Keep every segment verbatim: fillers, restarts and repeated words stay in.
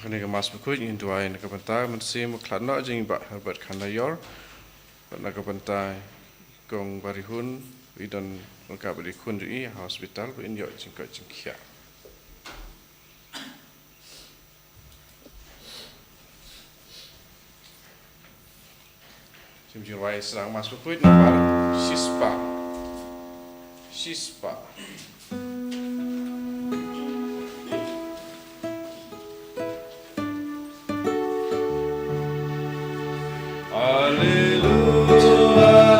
Kane ka Mass Bakhuid ngin duwai na ka bynta Mynsiem Bakhlad Noh jong i Bah Herbert Khanaior, bad na ka bynta Kong Barihun, i don ryngkat bad i khun jong i ha hospital, ba in ïoh jingkoit jingkhiah. Shim jingduwai sdang Mass Bakhuid nambar shispah. Shispah. Alleluia,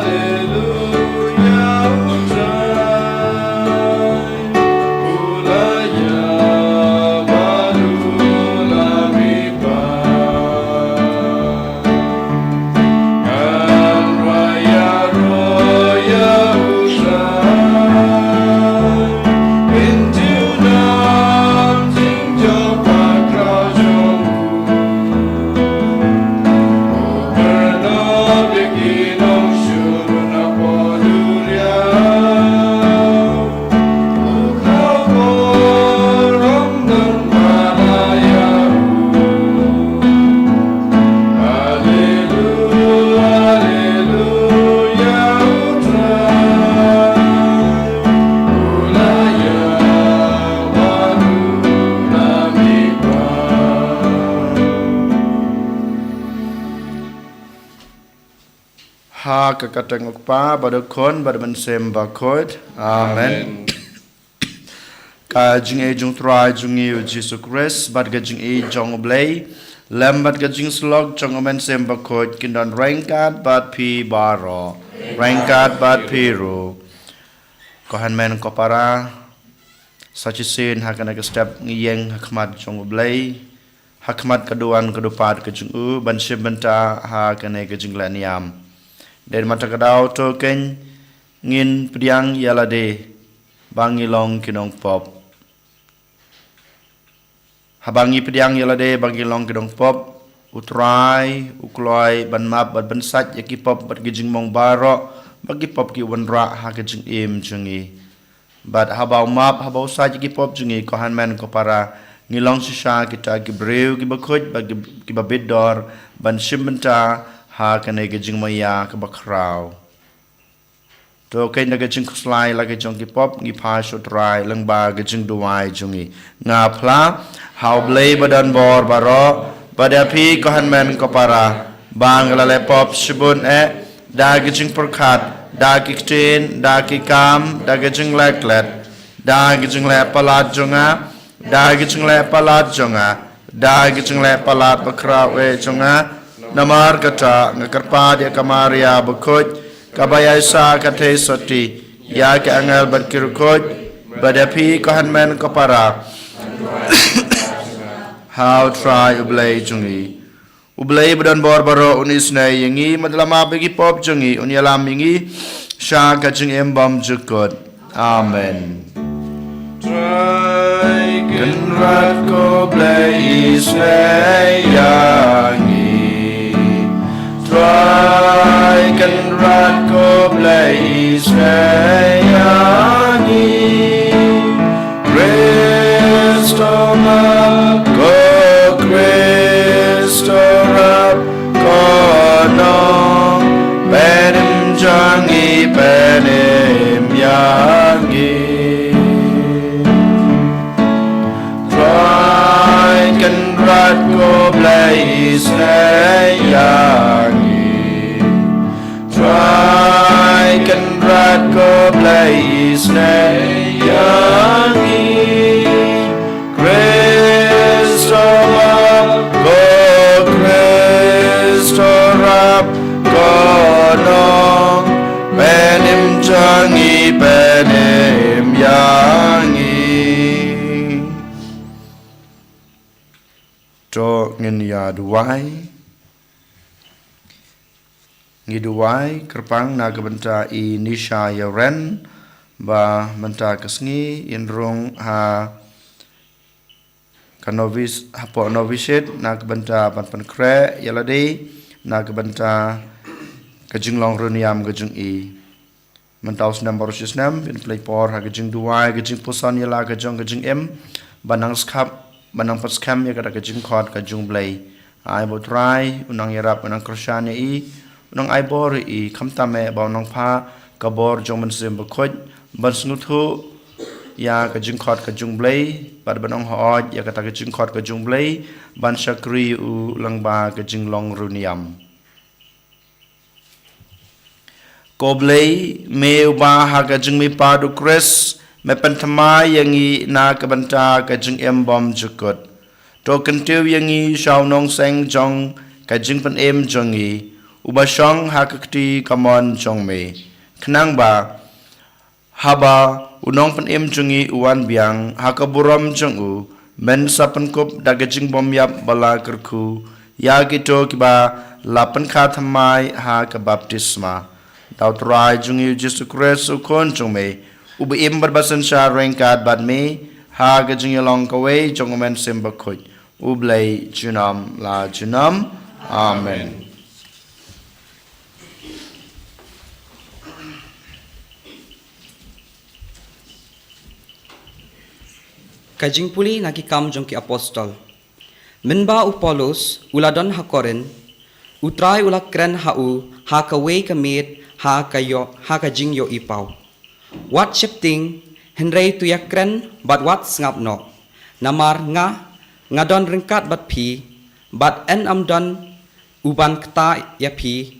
alleluia, u Trai u la ïa baroh la mihpat. Ngan rai ïaroh ïa u Trai, in tip noh jingjop ha khraw jong u. U kyrnot ïa ki nongshun hapoh duriaw. Ha ka kyrteng u Kpa, bad u Khun, bad u Mynsiem Bakhuid. Amen. Amen. Ka jingïeit jong u Trai jong ngi u Jisu Khrist, bad ka jingïeit jong u Blei, lem bad ka jingsyllok jong u Mynsiem Bakhuid, kin don ryngkat bad phi baroh. Ryngkat bad phi ruh. Ko hynmen ko para, sa shisien ha kane ka step ngi ïeng ha khmat jong u Blei, ha khmat ka duwan ka dupad ka jong u, ban shim bynta ha kane ka jingleh niam. Dei na kata ka daw to kin ngin pdiang ïa lade ba ngi long ki nongpop. Haba ngi pdiang ïa lade ba ngi long ki nongpop, u Trai u kloi ban map bad ban sait ïa ki pop bad ki jingmong baroh, ba ki pop ki wanrah ha ka jingim jong ngi. Bad haba u map, haba u sait ïa ki pop jong ngi, ko hynmen ko para, ngi long shisha kita ki briew kiba khuid bad ki, kiba bit dor ban shim bynta ha kane ka jingmaïa kaba khraw. To kane ka jingkhuslai la ka jong ki pop, ngi phai sha u Trai lyngba ka jingduwai jong ngi. Nga phla ha u Blei ba don bor baroh, bad ïa phi ko hynmen ko para, ba nga la leh pop shibun eh, da ka jingpyrkhat, da ki ktien, da ki kam, da ka jingleh klet, da ka jingleh palat jong nga, da ka jingleh palat jong nga, da ka jingleh palat bakhraw eh jong nga. Namar kata nga kyrpad ïa ka Maria bakhuid, kaba ïaishah ka thei sotti, ïa ki angel bad ki riewkhuid, bad ïa phi ko hynmen ko para, ha u Trai u Blei jong ngi. U Blei ba don bor baroh un isynei ïa ngi, bad la map ïa ki pop jong ngi, un ïalam ïa ngi sha ka jingim bymjukut. Amen. Trai Kynrad ko Blei isynei ïa ngi. Trai Kynrad ko Blei isynei ïa ngi. Khrist to map, ko Khrist to rap, ko Nongpynim jong ngi pynim ïa ngi. Trai Kynrad ko Blei isynei ïa ngi. Trai Kynrad ko Blei isynei ïa ngi. Khrist to map, ko Khrist To ngin ïa duwai. Ngi duwai kyrpang na ka bynta i Nisha Yaren, ba mynta ka sngi in rung ha ka novis, hapoh novitiate, na ka bynta ban pynkhreh ïa lade na ka bynta ka jinglong riewniam ka jong i. Mynta u snem baroh shi snem, phin pynleit por ha ka jingduwai, ka jingpuson ïa la ka jong ka jingim, ban nang skhem, ban nang pynskhem ïa kata ka jingkhot ka jong U Blei. Ai ba U Trai un nang ïarap, un nang kyrshan ïa i, un nang ai bor ïa i, khamtam eh ba un nang phah ka bor jong U Mynsiem Bakhuid ban sngewthuh ïa ka jingkhot ka jong U Blei, bad ban ong hooid ïa kata ka jingkhot ka jong U Blei, ban shakri ïa u lyngba ka jinglong riewniam. Ko Blei, me uba ha ka jingmihpat U Khrist, me pynthymmai ïa ngi na ka bynta ka jingim bymjukut. To kyntiew ïa ngi sha u nongseng jong ka jingpynim jong ngi, uba shong ha ka kti kamon jong me. Khnang ba haba u nongpynim jong ngi u wan biang ha ka burom jong u, men sa pynkup da ka jingbymïap ba la kyrkhu ïa kito kiba la pynkha thymmai ha ka baptisma. Da U Trai jong ngi U Jisu Khrist U Khun jong me, uba im bad ba synshar ryngkat bad me ha ka jingïalong kawei jong U Mynsiem Bakhuid, U Blei junom la junom. Amen. Ka jingpule na Ki Kam jong ki Apostol. Mynba u Paulus u la don ha Korinth, U Trai u la kren ha u ha kawei ka miet ha ka ïoh, ha ka jingïohi paw. Wat sheptieng, hynrei to ïakren bad wat sngap noh. Namar nga, nga don ryngkat bad phi, bad yn ym don uban ktah ïa phi,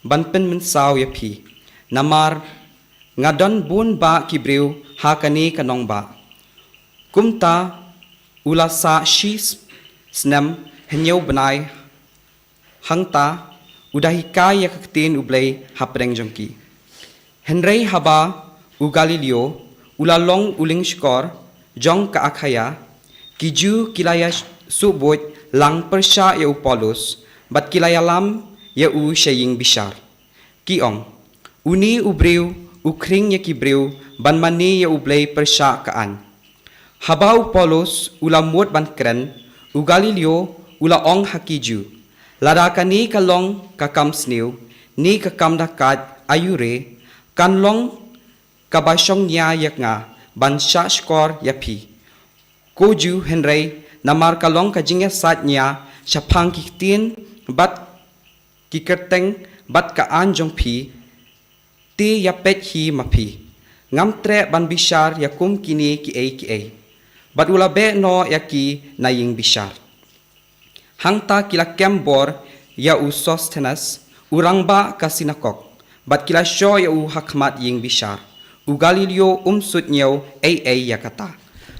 ban pynmynsaw ïa phi. Namar nga don bun bah ki briew ha kane ka nongbah. Kumta u la sah shi s-, snem hynñiew bnai hangta, u da hikai ïa ka ktien U Blei hapdeng jong ki. Hynrei haba u Galilio u la long u lyngshkor jong ka Akhaia, ki Jiw ki la ïa suhbuit lang pyrshah ïa u Paulus, bad ki la ïalam ïa u sha ïing bishar. Ki ong, une u briew u khring ïa ki briew ban mane ïa U Blei pyrshah ka aiñ. Haba u Paulus u la mut ban kren, u Galilio u la ong ha ki Jiw, lada kane ka long ka kam sniew, ne ka kam da kait aiu re, kan long kaba shongnia ïa nga ban shahshkor ïa phi, ko Jiw, hynrei namar ka long ka jingïasaid nia shaphang ki ktien bad ki kyrteng bad ka aiñ jong phi, te ïa peit hi ma phi. Ngam treh ban bishar ïa kum kine kiei kiei. Bad u la beh noh ïa ki na ïing bishar. Hangta ki la kem bor ïa u Sosthenes, u rangbah ka sinakok, bad ki la shoh ïa u ha khmat ïing bishar. U Galilio um suidñiew ei ei ïa kata.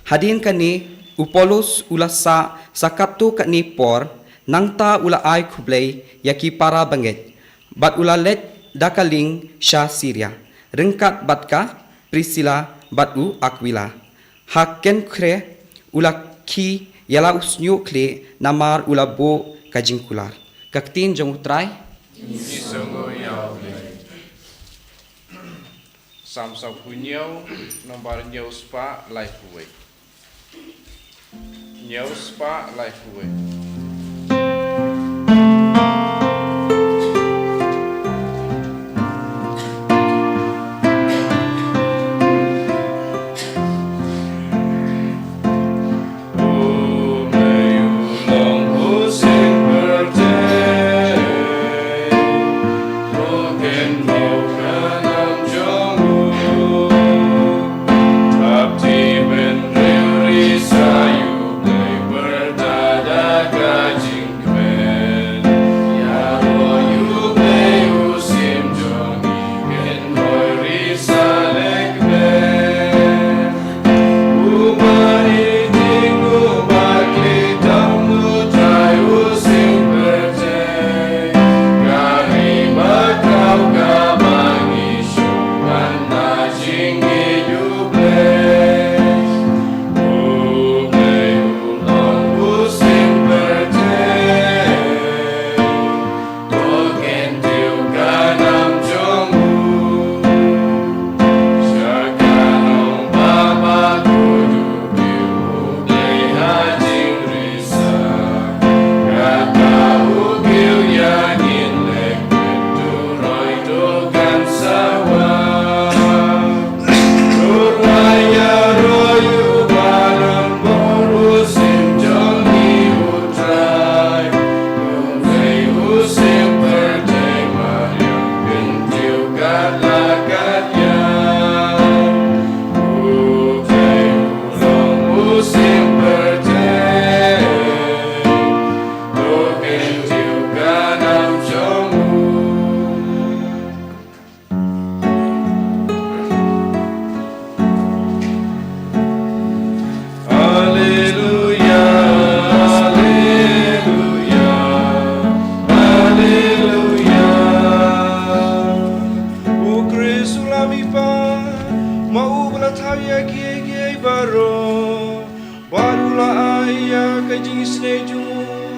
Hadien kane, u Paulus u la sah sa katto katne por, nangta u la ai khublei ïa ki para bangeit, bad u la leit da ka lieng sha Siria, ryngkat bad ka Prisila bad u Akwila. Ha Kenkre u la khie ïa la u shñiuh khlieh namar u la buh ka jingkular. Ka ktien jong U Trai. Ngi sngew ïa U Blei. Salm sawphew hynñiew, nombar hynñiew spah laiphew wei. Hynñiew spah laiphew wei.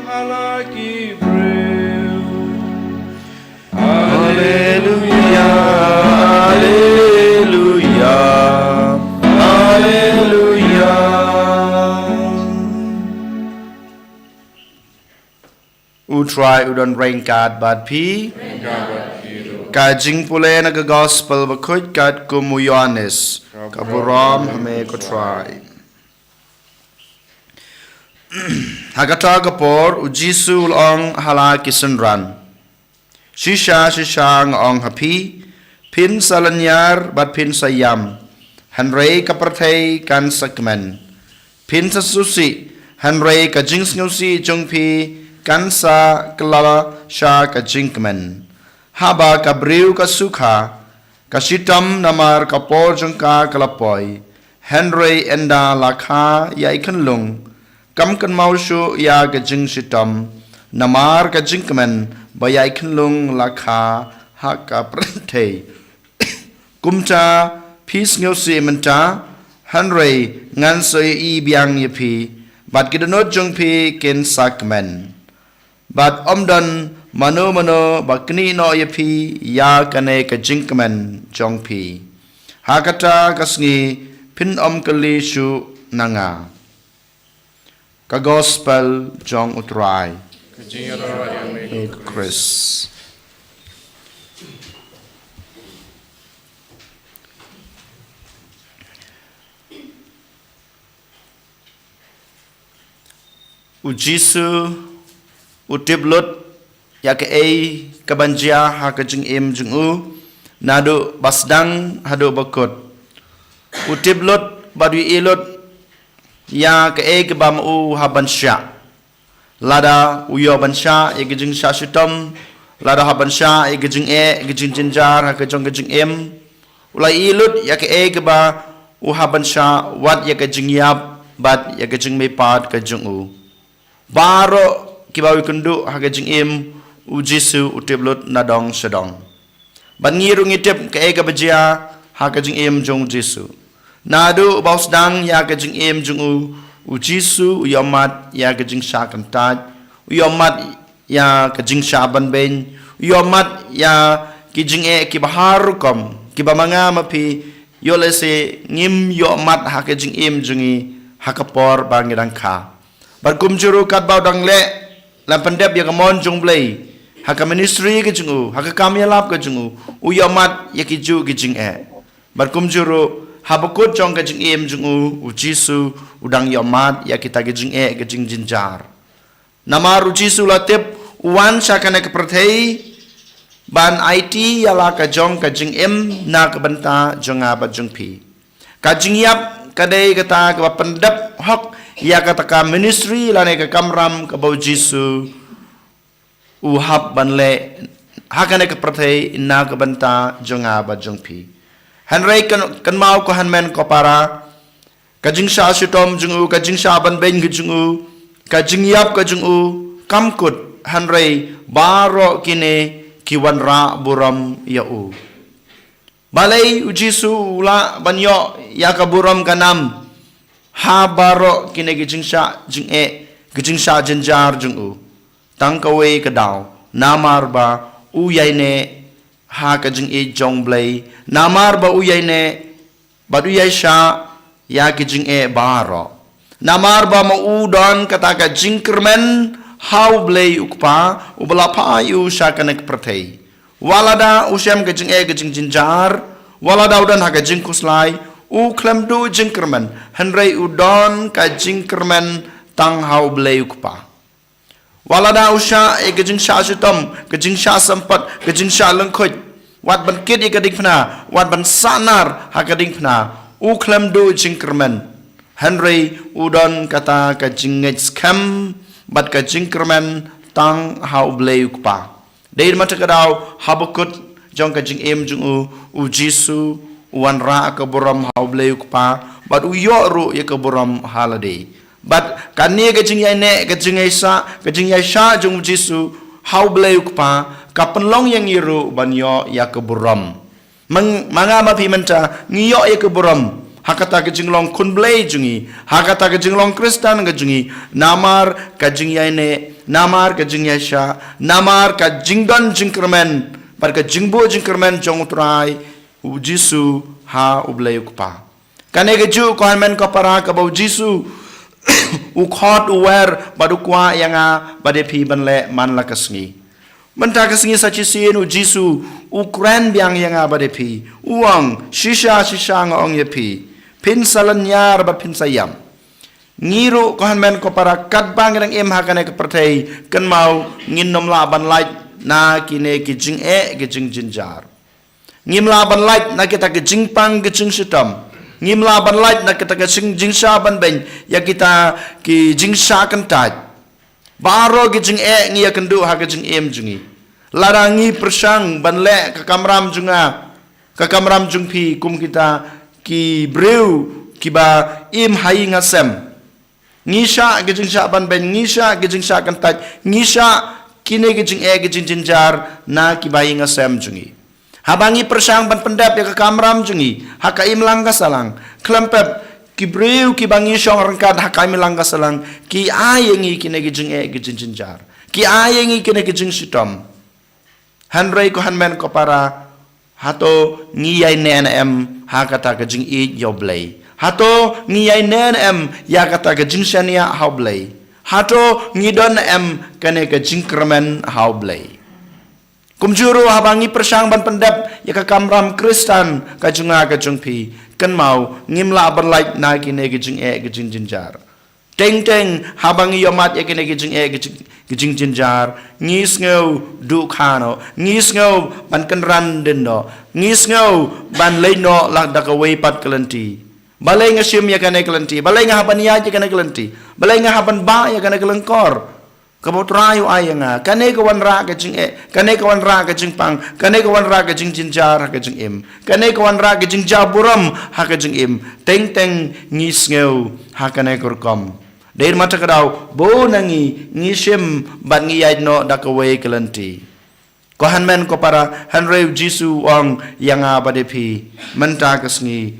Ha la ki briew. Alleluia, alleluia, alleluia. U Trai u don ryngkat bad phi. Ka jingpule na ka Gospel bakhuid katkum u Ïoannis. Ka burom ha me ko Trai. Ha kata ka por u Jisu u la ong ha la ki synran, shisha shisha nga ong ha phi, phin sa lynñiar bad phin sa ïam, hynrei ka pyrthei kan sa kmen. Phin sa sngewsih, hynrei ka jingsngewsih jong phi kan sa kylla sha ka jingkmen. Haba ka briew ka sukha, ka shitom namar ka por jong ka ka la poi, hynrei ynda la kha ïa i khunlung, kam kynmaw shuh ïa ka jingshitom namar ka jingkmen ba ïa i khunlung la kha ha ka pyrthei. Kumta phi sngewsih mynta, hynrei ngan sa ïohi biang ïa phi, bad ki dohnud jong phi kin sa kmen. Bad ym don mano mano ba knieh noh ïa phi ïa kane ka jingkmen jong phi. Ha kata ka sngi phin ym kylli shuh na nga. Ka Gospel jong u Trai. Ka jingïarap ïa me, ko Khrist. U Jisu u tip lut ïa kaei kaban jia ha ka jingim jong u, naduh ba sdang haduh ba kut. U tip lut bad u ïohi lut ïa kaei kaba ma u hap ban shah. Lada u ïoh ban shah ïa ka jingshah shitom, lada u hap ban shah ïa ka jingeh, ka jingjynjar ha ka jong ka jingim, u la ïohi lut ïa kaei kaba u hap ban shah, wat ïa ka jingïap bad ïa ka jingmihpat ka jong u. Baroh kiba u ïakynduh ha ka jingim, u Jisu u tip lut na dong sha dong. Bad ngi ruh ngi tip kaei kaba jia ha ka jingim jong u Jisu. Naduh ba u sdang ïa ka jingim jong u, u Jisu u ïohmad ïa ka jingshah kyntait, u ïohmad ïa ka jingshah banbeiñ, u ïohmad ïa ki jingeh kiba har rukom, kiba ma nga ma phi ïoh lehse ngim ïohmad ha ka jingim jong ngi ha ka por ba ngi dang kha. Bad kumjuh ruh katba u dang leh lem pyndep ïa ka mon jong u Blei, ha ka ministry ka jong u, ha ka kam ïalap ka jong u, u ïohmad ïa kijuh ki jingeh. Bad kumjuh ruh ha bakut jong ka jingim jong u, u Jisu u dang ïohmad ïa kita ki jingeh, ki jingjynjar. Namar u Jisu u la tip u wan sha kane ka pyrthei ban aiti ïa la ka jong ka jingim na ka bynta jong nga bad jong phi. Ka jingïap ka dei kata kaba pyndep hok ïa kata ka ministry lane ka kamram kaba u Jisu u hap ban leh ha kane ka pyrthei na ka bynta jong nga bad jong phi. Hynrei kyn-, kynmaw ko hynmen ko para, ka jingshah shitom jong u, ka jingshah banbeiñ ka jong u, ka jingïap ka jong u, kam kut, hynrei baroh kine ki wanrah burom ïa u. Balei u Jisu u lah ban ïoh ïa ka burom ka nam ha baroh kine ki jingshah jingeh, ki jingshah jynjar jong u? Tang kawei ka daw, namar ba u ïaineh ha ka jingïeit jong u Blei, namar ba u ïaineh bad u ïaishah ïa ki jingeh baroh. Namar ba ma u don kata ka jingkyrmen ha u Blei u Kpa, uba la phah ïa u sha kane ka pyrthei. Wat lada u shem ka jingeh ka jingjynjar, wat lada u don ha ka jingkhuslai, u khlem duh jingkyrmen, hynrei u don ka jingkyrmen tang ha u Blei u Kpa. Wat lada u shah ïa ka jingshah shitom, ka jingshah sympat, ka jingshah lyngkhuid, wat ban kit ïa ka diengphna, wat ban sahnar ha ka diengphna, u khlem duh jingkyrmen. Hynrei u don kata ka jingngeit skhem bad ka jingkyrmen tang ha u Blei u Kpa. Dei namar kata ka daw ha bakut jong ka jingim jong u, u Jisu u wanrah ka burom ha u Blei u Kpa bad u ïoh ruh ïa ka burom ha lade. Bad kane ka jingïaineh, ka jingïaishah, ka jingïaishah jong u Jisu ha u Blei u Kpa ka pynlong ïa ngi ruh ban ïoh ïa ka burom. Ma nga ma phi mynta ngi ïoh ïa ka burom Ha kata ka jinglong khun Blei jong ngi, ha kata ka jinglong Khristan ka jong ngi, namar ka jingïaineh, namar ka jingïaishah, namar ka jingdon jingkyrmen, bad ka jingbuh jingkyrmen jong U Trai, U Jisu, ha U Blei U Kpa. Kane kajuh ko hynmen ko para kaba U Jisu, u khot u wer, bad u kwah ïa nga, bad ïa phi ban leh man la ka sngi. Mynta ka sngi sa shisien U Jisu, u kren biang ïa nga bad ïa phi. U ong, shisha, shisha nga ong ïa phi. Phin sa lynñiar bad phin sa ïam. Ngi ruh ko hynmen ko para katba ngi dang im ha kane ka pyrthei, kynmaw ngin nym lah ban lait na kine ki jingeh ki jingjynjar. Ngim lah ban lait na kita ki jingpang ki jingshitom. Ngim lah ban lait na kita ki jing, jingshah ban beiñ, ïa kita ki jingshah kyntait. Baroh ki jingeh ngi ïakynduh ha ka jingim jong ngi. Lada ngi pyrshang ban leh ka kamram jong nga, ka kamram jong phi kum kita ki briew kiba im ha ïing ha sem. Ngi shah ki jingshah ban beiñ, ngi shah ki jingshah kyntait, ngi shah kine ki jingeh ki jingjynjar na kiba ha ïing ha sem jong ngi. Haba ngi pyrshang ban pyndep ïa ka kamram jong ngi ha ka imlang ka sahlang, khlem pep ki briew kiba ngi shong ryngkat ha ka imlang ka sahlang ki ai ïa ngi kine ki jingeh ki jingjynjar, ki ai ïa ngi kine ki jingshitom. Hynrei ko hynmen ko para, hato ngi ïaineh ne em ha kata ka jingïeit ïa U Blei? Hato ngi ïaineh ne em ïa kata ka jingshaniah ha U Blei? Hato ngi don ne em kane ka jingkyrmen ha U Blei? Kumjuh ruh haba ngi pyrshang ban pyndep ïa ka kamram Khristan ka jong nga ka jong phi, kynmaw ngim lah ban lait na kine ki jingeh ki jingjynjar. Teng teng haba ngi ïohmat ïa kine ki jingeh ki jing, ki jingjynjar, ngi sngew duh kha noh, ngi sngew ban kynran dien noh, ngi sngew ban leit noh la da kawei pat ka lynti. Balei nga shim ïa kane ka lynti? Balei nga hap ban ïaid ïa kane ka lynti? Balei nga hap ban bah ïa kane ka lyngkor kaba U Trai u ai ïa nga? Kane ka wanrah ka jingeh, kane ka wanrah ka jingpang, kane ka wanrah ka jingjynjar ha ka jingim, kane ka wanrah ka jingjaburom ha ka jingim. Teng teng ngi sngew ha kane ka rukom. Dei namar kata ka daw, bun na ngi ngi shim bad ngi ïaid noh da kawei ka lynti. Ko hynmen ko para, hynrei U Jisu u ong ïa nga bad ïa phi mynta ka sngi,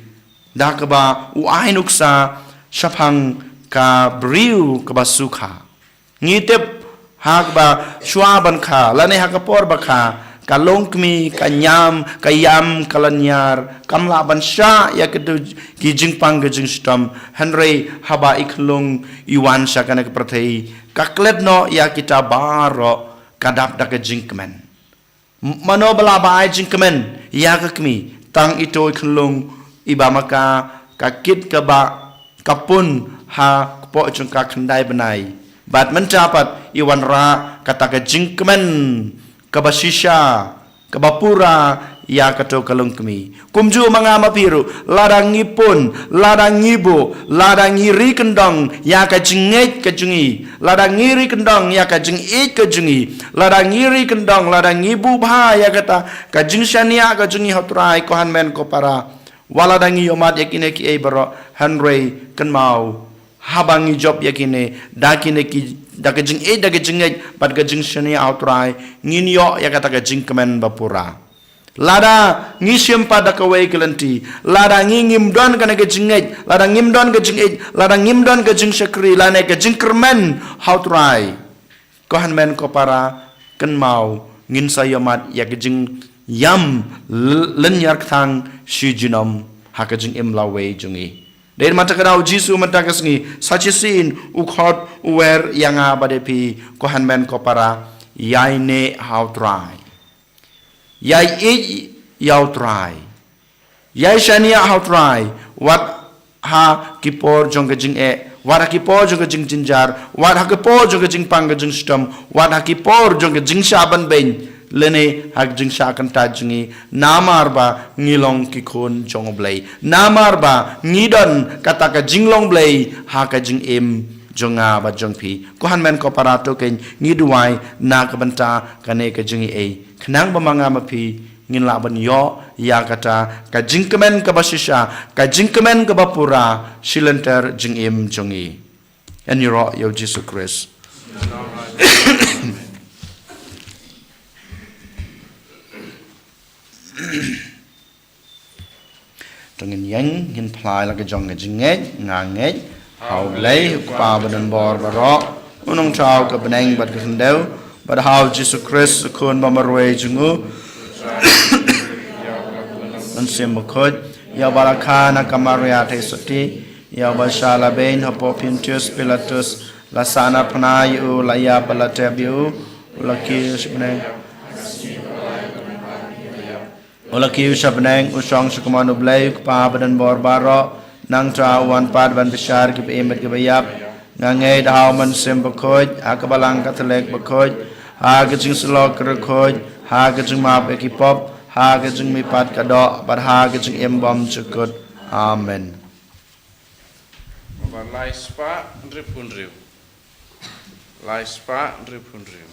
da kaba u ai nuksa shaphang ka briew kaba sukha. Ngi tip ha kaba shuwa ban kha lane ha ka por ba kha, ka longkmie, ka ñiam, ka ïam, ka lynñiar, kam lah ban shah ïa kito ki jingpang ki jingshitom. Hynrei haba i khyllung i wan sha kane ka pyrthei, ka klet noh ïa kita baroh, ka dap da ka jingkmen. Mano ba lah ba ai jingkmen ïa ka kmie? Tang ito i khyllung iba ma ka, ka kit kaba ka pun ha kpoh jong ka khyndai bnai. Bad mynta pat i wanrah kata ka jingkmen kaba shisha, kaba pura ïa kato ka longkmie. Kumjuh ma nga ma phi ruh, lada ngi pun, lada ngi buh, lada ngi ri kyndong ïa ka jingngeit ka jong ngi, lada ngi ri kyndong ïa ka jingïeit ka jong ngi, lada ngi ri kyndong, lada ngi buh bha ïa kata ka jingshaniah ka jong ngi ha U Trai, ko hynmen ko para, wat lada ngi ïohmat ïa kine kiei baroh, hynrei kynmaw, haba ngi jop ïa kine, da kine ki, da ka jingïeit, da ka jingngeit bad ka jingshaniah ha U Trai, ngin ïoh ïa kata ka jingkmen ba pura. Lada ngi shim pat da kawei ka lynti, lada ngi ngim don kane ka jingngeit, lada ngim don ka jingïeit, lada ngim don ka jingshakri lane ka jingkyrmen ha U Trai, ko hynmen ko para, kynmaw ngin sa ïohmat ïa ka jingïam l-, lynñiar kthang shi junom ha ka jingim lawei jong ngi. Dei namar kata ka daw U Jisu mynta ka sngi sa shisien u khot u wer ïa nga bad ïa phi, ko hynmen ko para, ïaineh ha U Trai. Ïai ïeit ïa U Trai. Ïai shaniah ha U Trai. Wat ha ki por jong ka jingeh, wat ha ki por jong ka jingjynjar, wat ha ki por jong ka jingpang ka jingshitom, wat ha ki por jong ka jingshah ban beiñ, lane ha ka jingshah kyntait jong ngi, namar ba ngi long ki khun jong U Blei. Namar ba ngi don kata ka jinglong Blei ha ka jingim jong nga bad jong phi. Ko hynmen ko para, to keiñ ngi duwai na ka bynta kane ka jingïeit, khnang ba ma nga ma phi ngin lah ban ïoh ïa kata ka jingkmen kaba shisha, ka jingkmen kaba pura, shi lynter jingim jong ngi. Yn ïaroh ïa U Jisu Khrist. To ngin Eng, ngin phla ïa la ka jong ka jingngeit. Nga ngeit ha U Blei U Kpa ba don bor baroh, U Nongthaw ka bneng bad ka khyndew, bad ha U Jisu Khrist U Khun ba marwei jong U Mynsiem Bakhuid, ïa uba la kha na ka Maria Theisotti, ïa uba shah la beiñ hapoh Pontius Pilatus, la sahnarphna ïa U, la ïap bad la tep ïa U, U la kiew sha bneng. U la kiew sha bneng, U shong sha kamon U Blei U Kpa ba don bor baroh. Nangta U wan pat ban bishar kiba im bad kiba ïap. Nga ngeit ha U Mynsiem Bakhuid, ha ka Balang Katholik bakhuid, ha ka jingsyllok ka riewkhuid, ha ka jingmap ïa ki pop, ha ka jingmihpat ka doh, bad ha ka jingim bymjukut. Amen. Ba lai spah hynriew phew hynriew. Lai spah hynriew phew hynriew.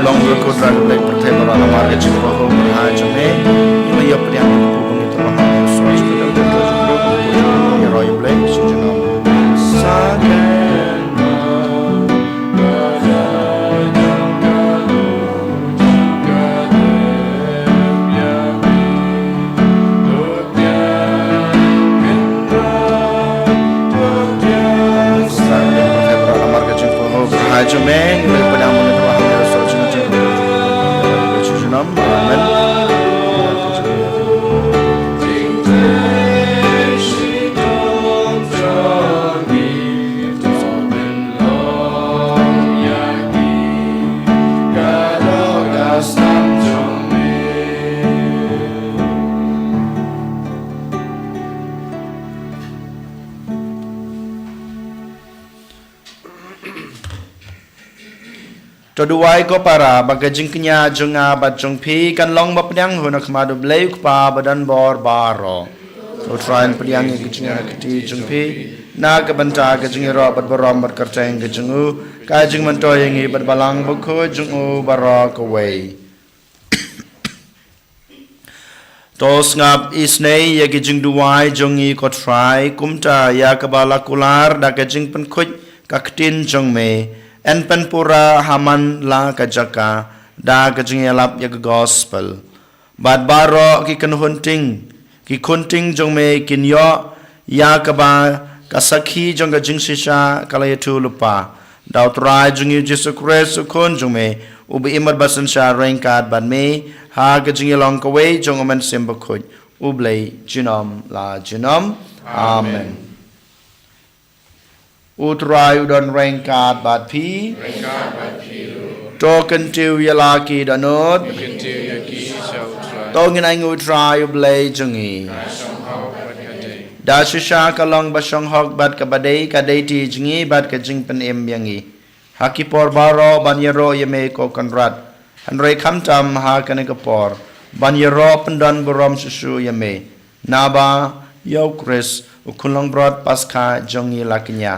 Long ruh ko Trai U Blei pyrthei baroh namar ka jingpynlong bynriew jong me. Ngi la ïoh pdiang ïa ka pu ba ngi tyrwa ha ka sur jong ka dei ka jong U Blei, ka jong U Blei, ka jong U Blei. To duwai ko para, ba ka jingkñia jong nga bad jong phi kan long ba pdiang hun ha khmat U Blei U Kpa ba don bor baroh. To Trai un pdiang ïa ka jingïaid ka kti jong phi na ka bynta ka jingïaroh bad burom bad kyrteng ka jong U, ka jingmyntoi ïa ngi bad Balang Bakhuid jong U baroh kawei. To sngap isynei ïa ki jingduwai jong ngi ko Trai, kumta ïa kaba la kular da ka jingpynkhuid ka ktien jong me, yn pynpura ha man la ka jaka da ka jingïalap ïa ka gospel. Bad baroh ki khunting, ki khunting jong me kin ïoh ïa kaba ka sakhi jong ka jingshisha ka la ïathuh lypa. Da U Trai jong ngi U Jisu Khrist U Khun jong me, uba im bad synshar ryngkat bad me ha ka jingïalong kawei jong U Mynsiem Bakhuid, U Blei junom la junom. Amen. U Trai u don ryngkat bad phi. To kyntiew ïa la ki dohnud. To ngin ai nguh U Trai U Blei jong ngi. Da shisha ka long ba shong hok bad kaba dei, ka dei ti jong ngi bad ka jingpynim ïa ngi ha ki por baroh ban ïaroh ïa me ko Kynrad, hynrei khamtam ha kane ka por ban ïaroh pyndon burom shuh shuh ïa me, naba ïa U Khrist U Khunlangbrot Paskha jong ngi la kñia.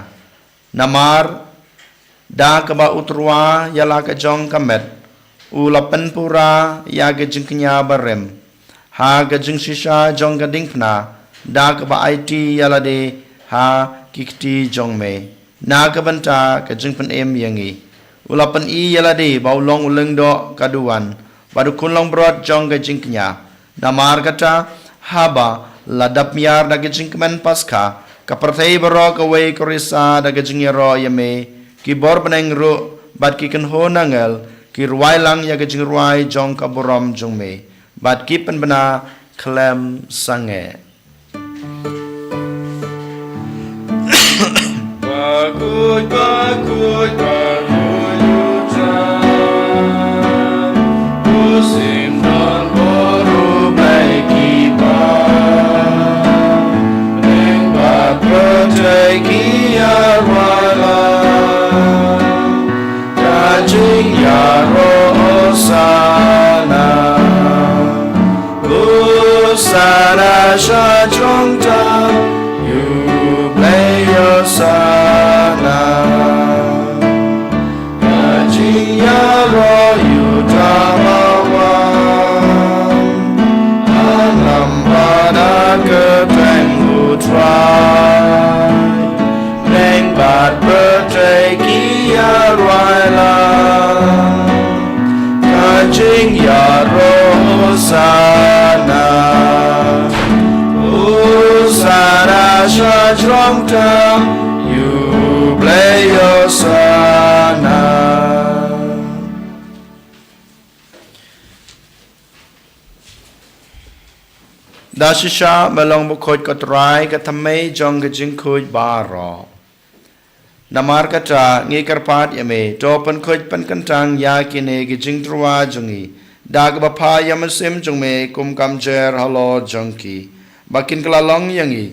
Namar da kaba u tyrwa ïa la ka jong ka met, u la pynpura ïa ka jingkñia barim ha ka jingshisha jong ka diengphna, da kaba aiti ïa lade ha ki kti jong me na ka bynta ka jingpynim ïa ngi. U la pyni ïa lade ba u long u lyngdoh ka duwan bad u khun langbrot jong ka jingkñia. Namar kata, haba la dap miar da ka jingkmen Paskha, ka pyrthei baroh kawei ka risa da ka jingïaroh ïa me, ki bor bneng ruh bad ki kynhun angel ki rwai lang ïa ka jingrwai jong ka burom jong me, bad ki pynbna khlem sangeh. Bakhuid, bakhuid, bakhuid U Trai, u shim don bor, u Blei ki bor, ïeng bad pyrthei ki ïarwai lang. Ka jingïaroh Hosana, Hosana sha jrong tam, ïa U Blei Hosana. Ka jingïaroh kyrteng U Trai. Neng bad pyrthei ki ïa rwai lang ka jingïaroh Hosana. Hosana sha jrong tam ïa U Blei, Hosana. Da shisha me long bakhuid ko Trai, ka thymmei jong ka jingkhuid baroh. Namar kata ngi kyrpad ïa me, to pynkhuid pynkyntang ïa kine ki jingtyrwa jong ngi da kaba phah ïa u Mynsiem jong me kum ka mjer halor jong ki, ba kin kylla long ïa ngi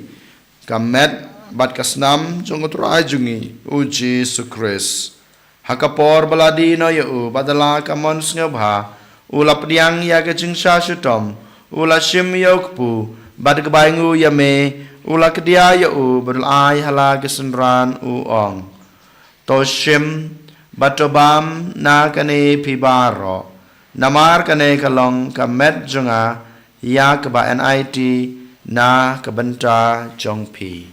ka met bad ka snam jong U Trai jong ngi U Jisu Khrist. Ha ka por ba la die noh ïa u bad da la ka mon sngewbha, u la pdiang ïa ka jingshah shitom, u la shim ïa u kpu, bad ka bai nguh ïa me, u la kdia ïa u bad u la ai ha la ki synran, u ong: To shim bad to bam na kane phi baroh, namar kane ka long ka met jong nga ïa kaba enai ti na ka bynta jong phi.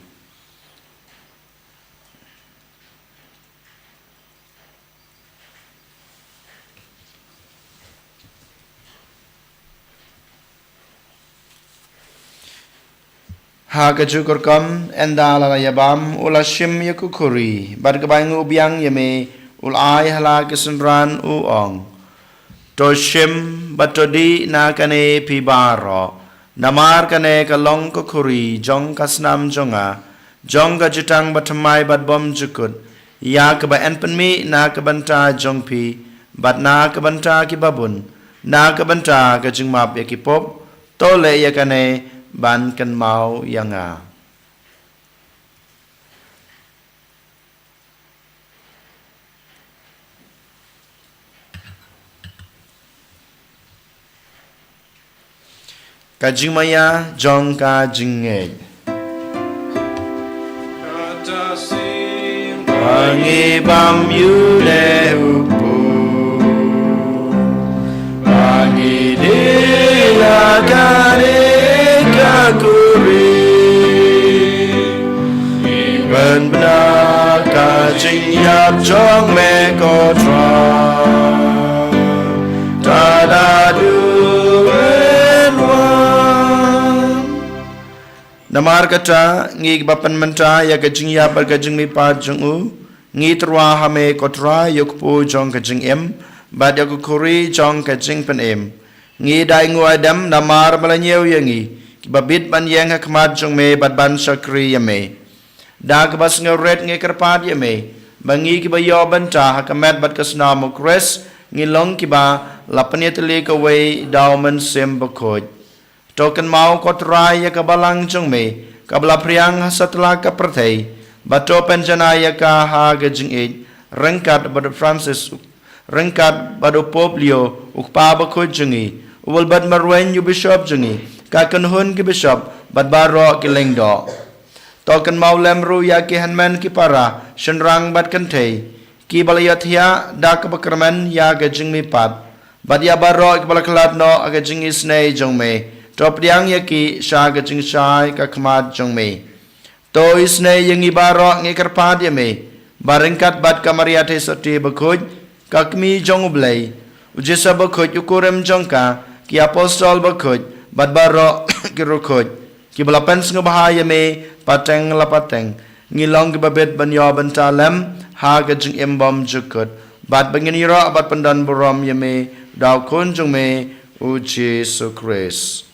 Ha kajuh ka rukom, ynda la ïa bam, u la shim ïa ka khuri, bad ka bai nguh biang ïa me, u la ai ha la ki synran, u ong: To shim bad to dih na kane phi baroh, namar kane ka long ka khuri jong ka snam jong nga, jong ka jutang bathymmai bad bymjukut, ïa kaba yn pynmih na ka bynta jong phi bad na ka bynta kiba bun, na ka bynta ka jingmap ïa ki pop. To leh ïa kane ban kynmaw ïa nga. Ka jingmaïa jong ka jingngeit. Ba ngi bam ïa une u kpu, ba ngi dih na kane ka khuri, ngi pynbna ka jingïap jong me ko Trai, tad haduh ban wan. Namar kata, ngi kiba pynmynta ïa ka jingïap bad ka jingmihpat jong u, ngi tyrwa ha me ko Trai ïa u kpu jong ka jingim bad ïa ka khuri jong ka jingpynim. Ngi dei nguh ïa u namar ba la ñiew ïa ngi kiba bit ban ïeng ha khmat jong me bad ban shakri ïa me. Da kaba sngewrit ngi kyrpad ïa me ba ngi kiba ïoh bynta ha ka met bad ka snam u Khrist, ngi long kiba la pynïatylli kawei da u Mynsiem Bakhuid. To kynmaw ko Trai ïa ka balang jong me kaba la phriang ha satlak ka pyrthei, bad to pynjanai ïa ka ha ka jingïeit, ryngkat bad u Francis, ryngkat bad u Pope Leo, u Kpa Bakhuid jong ngi, u Wilbert Marwein, u Bishop jong ngi, ka kynhun ki bishop bad baroh ki lyngdoh. To kynmaw lem ruh ïa ki hynmen ki para, shynrang bad kynthei, kiba la ïohthiah da kaba kyrmen ïa ka jingmihpat, bad ïa baroh kiba la khlad noh ha ka jingisynei jong me. To pdiang ïa ki sha ka jingshai ka khmat jong me. To isynei ïa ngi baroh, ngi kyrpad ïa me ba ryngkat bad ka Maria Theisotti Bakhuid, ka Kmie jong u Blei, u Joseph Bakhuid u kurim jong ka, ki apostol bakhuid bad baroh ki riewkhuid kiba la pynsngewbha ïa me pateng la pateng, ngi long kiba bit ban ïoh bynta lem ha ka jingim bymjukut, bad ba ngin ïaroh bad pyndonburom ïa me da u Khun jong me u Jisu Khrist.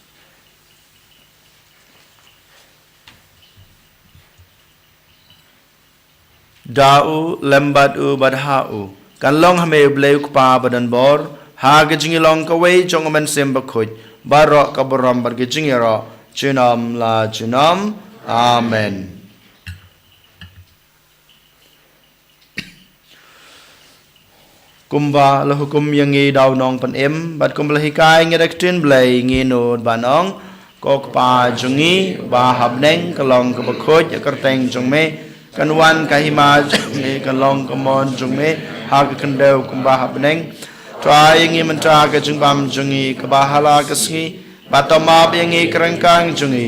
Da u, lem bad u, bad ha u, kan long ha me u Blei u Kpa badonbor, ha ka jingïalong kawei jong u Mynsiem Bakhuid, baroh ka burom bad ka jingïaroh junom la junom. Amen. Kumba la hukum ïa ngi da u Nongpynim, bad kumba la hikai ngi da ka ktien Blei, ngi nud ban ong: Ko Kpa jong ngi uba ha bneng, ka long kaba khuid ïa ka kyrteng jong me, kan wan ka hima jong me, kan long ka mon jong me ha ka khyndew kumba ha bneng. To ai ïa ngi mynta ka jingbam jong ngi kaba ha la ka sngi, bad to map ïa ngi ka ryngkang jong ngi,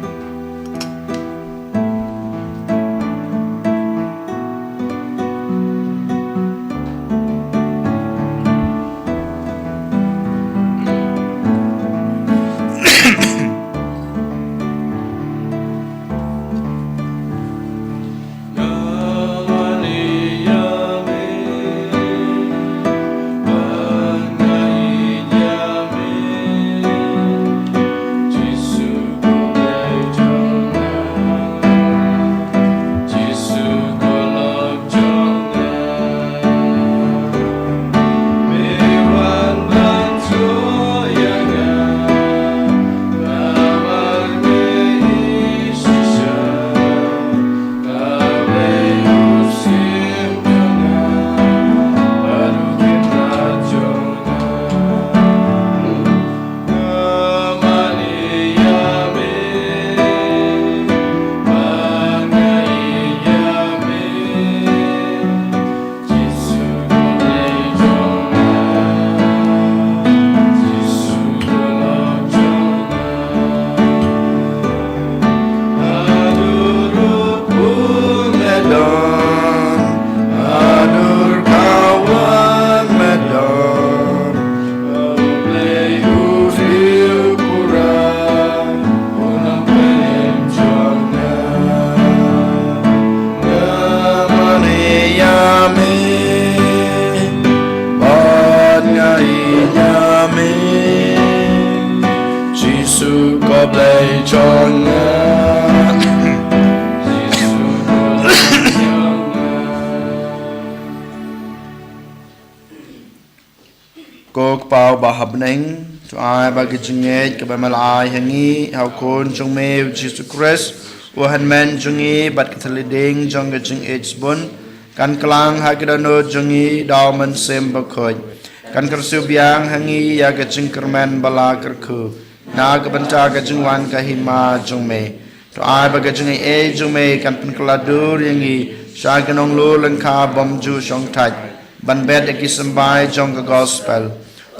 Kpa uba ha bneng, to ai ba ka jingngeit kaba me la ai ha ngi ha u Khun jong me u Jisu Khrist, u hynmen jong ngi, bad ka thylliej ding jong ka jingngeit sbun kan klang ha ki dohnud jong ngi da u Mynsiem Bakhuid. Kan kyrsiew biang ha ngi ïa ka jingkyrmen ba la kyrkhu na ka bynta ka jingwan ka hima jong me. To ai ba ka jingaiei jong me kan pynkylla dur ïa ngi sha ki nonglur lyngkha bym ju shongthait ban bet ïa ki symbai jong ka gospel.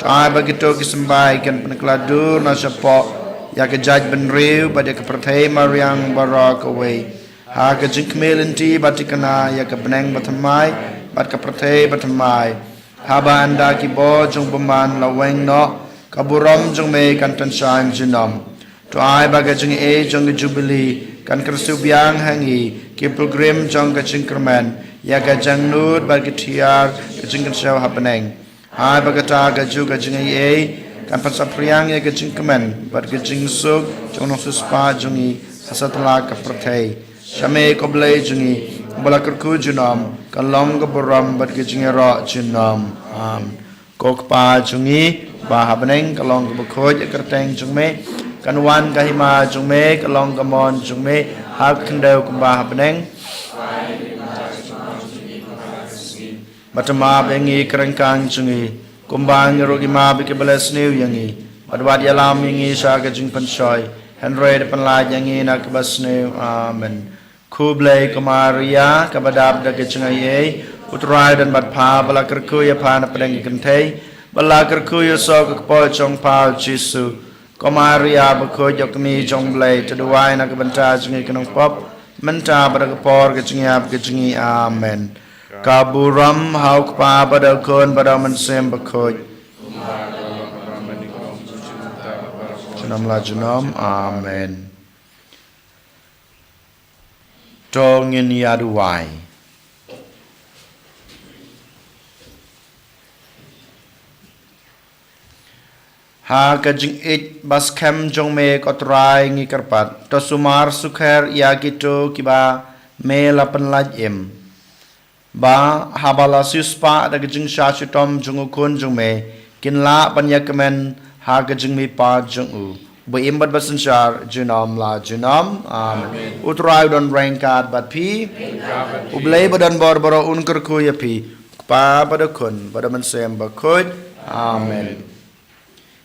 To ai ba kito ki symbai kan pynkylla dur na shapoh ïa ka jaitbynriew bad ïa ka pyrthei mariang baroh kawei, ha ka jingkhmih lynti bad thikna ïa ka bneng bathymmai bad ka pyrthei bathymmai. Haba ynda ki bor jong u bymman la weng noh, ka burom jong me kan tynshai junom. To ai ba ka jingaiei jong ka jubili kan kyrsiew biang ha ngi ki pilgrim jong ka jingkyrmen ïa ka jingngeit bad ka thiar ka jingkyrsiew ha bneng. Ai ba kata kajuh ka jingaiei kan pynsaphriang ïa ka jingkmen bad ka jingsuk jong u nongsiewspah jong ngi ha satlak ka pyrthei. Sha me ko Blei jong ngi, uba la kyrkhu junom, kan long ka burom bad ka jingïaroh junom. Amen. Ko Kpa jong ngi ba ha bneng, kan long kaba khuid ïa ka kyrteng jong me. Kan wan ka hima jong me, kan long ka mon jong me ha ka khyndew kumba ha bneng. Bad to map ïa ngi ki ryngkang jong ngi, kumba ngi ruh ngi map ïa kiba leh sniew ïa ngi. Bad wat ïalam ïa ngi sha ka jingpynshoi, hynrei to pynlait ïa ngi na kaba sniew. Amen. Khublei ko Maria, kaba dap da ka jingaiei, u Trai u don bad pha, ba la kyrkhu ïa pha na pdeng ki kynthei, ba la kyrkhu ïa u soh ka kpoh jong pha u Jisu. Ko Maria bakhuid, ko Kmie jong u Blei, to duwai na ka bynta jong ngi ki nongpop, mynta bad ha ka por ka jingïap ka jong ngi. Amen. Ka burom ha u Kpa bad ha u Khun bad ha u Mynsiem Bakhuid. Junom la junom. Amen. To ngin ïa duwai. Ha ka jingïeit ba skhem jong me ko Trai ngi kyrpad, to sumar sukher ïa kito kiba me la pynlait im, ba haba la siewspah da ka jingshah shitom jong u Khun jong me, kin lah ban ïakmen ha ka jingmihpat jong u, ba im bad ba synshar junom la junom. Amen. Amen. U Trai u don ryngkat bad phi. Ryngkat bad phi. U Blei ba don bor baroh un kyrkhu ïa phi, Kpa bad u Khun bad u Mynsiem Bakhuid. Amen. Amen.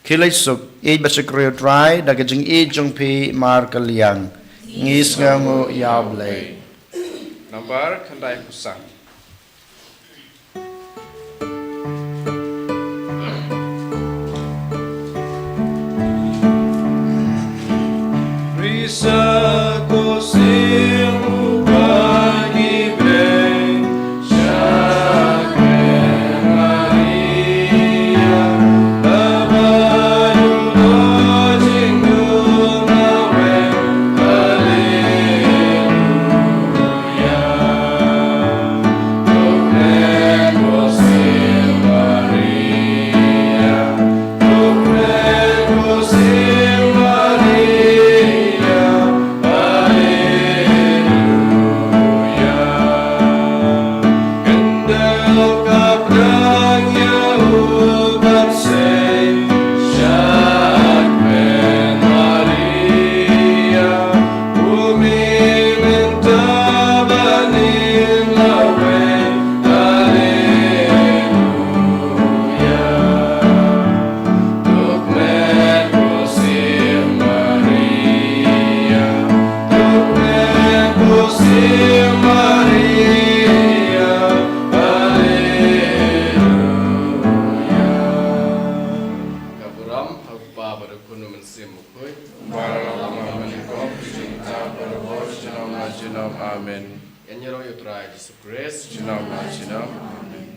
Khie leit suk, ïeit bad shakri u Trai da ka jingïeit jong phi markylliang. Ngi sngewnguh ïa u Blei. Nambar khyndai phew san. Ka burom ha u Kpa bad u Khun bad u Mynsiem Bakhuid. Kumba la long ha mynnyngkong, mynta bad barabor, junom la junom. Amen. Ïaroh ïa u Trai Jisu Khrist. Junom la junom. Amen.